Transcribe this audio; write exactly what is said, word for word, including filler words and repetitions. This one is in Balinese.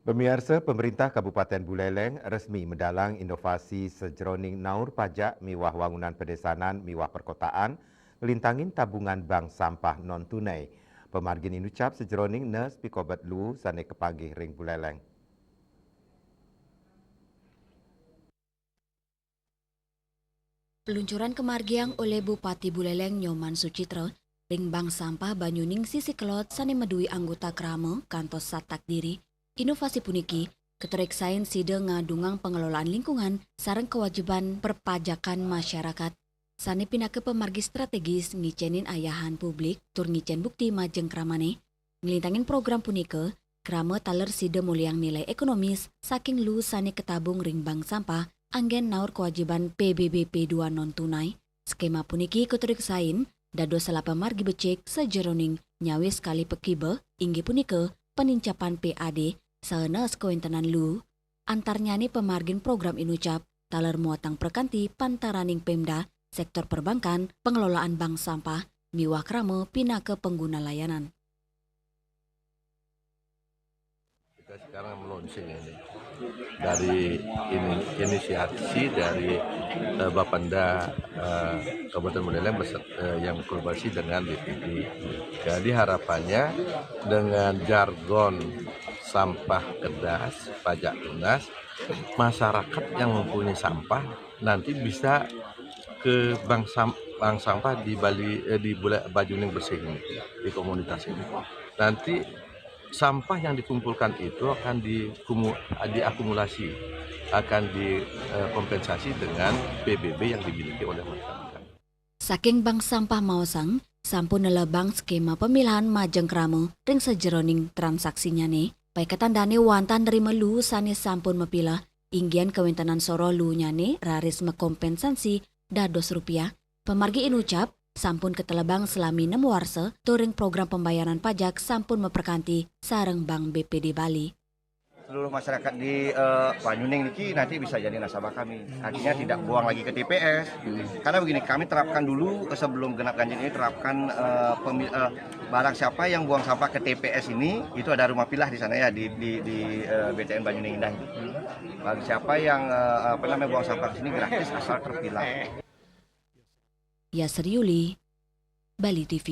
Pamiarsa, pemerintah Kabupaten Buleleng resmi medalang inovasi sajeroning naur pajak miwah wangunan padesanan miwah perkotaan, nglintangin tabungan bank sampah non tunai. Pamargin inucap sajeroning nes pikobet luu sane kapanggih ring Buleleng. Peluncuran kamargiang oleh Bupati Buleleng Nyoman Suchitra ring Bank Sampah Banyuning Sisi Kelod sane madue anggota krama kantos satak diri. Inovasi puniki katureksain sida ngadungang pangelolaan lingkungan sareng kewajiban perpajakan masyarakat sane pinaka pamargi strategis ngicenin ayahan publik tur ngicen bukti majeng kramane. Nglintangin program punika, krama taler sida muliang nilai ekonomis saking luu sane katabung ring bank sampah anggen naur kewajiban P B B P dua non tunai. Skema puniki katureksain dados salapa margi becik sajeroning nyawis kalih pakiba, inggih punika panincapan P A D saha nes kawentenan luu. Antarnyane pamargin program inucap taler muatang prakanti pantaraning Pemda, sektor perbankan, pengelolaan bank sampah, miwah krama pinaka pengguna layanan. Kita sekarang meluncing ini dari ini, inisiasi dari eh, Bapenda eh, Kabupaten Buleleng beserta eh, yang berkolaborasi dengan B P D. Jadi harapannya dengan jargon sampah kertas, pajak tunas, masyarakat yang mempunyai sampah nanti bisa ke bank sam, bank sampah di Bali eh, di Bula, Banyuning Bersih ini, di komunitas ini. Nanti sampah yang dikumpulkan itu akan dikumu, diakumulasi, akan dikompensasi dengan P B B yang dimiliki oleh masyarakat. Saking bank sampah maosang, sampun nelebang skema pamilahan majeng krama ring sajeroning transaksinyane. Paiketan dane wantah nrima luu sane sampun mapilah, inggihan kawentenan soroh luunyane raris makompensasi dados rupiah. Pamargi inucap, sampun katelebang salami nem warsa, tur ring program pembayaran pajak sampun maprakanti sareng Bank B P D Bali. Seluruh masyarakat di eh, Banyuning niki nanti bisa jadi nasabah kami. Artinya tidak buang lagi ke T P S. Karena begini, kami terapkan dulu eh, sebelum genap ganjil ini terapkan eh, pemi- eh, barang siapa yang buang sampah ke T P S ini itu ada rumah pilah di sana ya di di, di eh, B T N Banyuning Indah ini. Barang siapa yang eh, apa namanya buang sampah ke sini gratis asal terpilah. Yasri Yuli, Bali T V.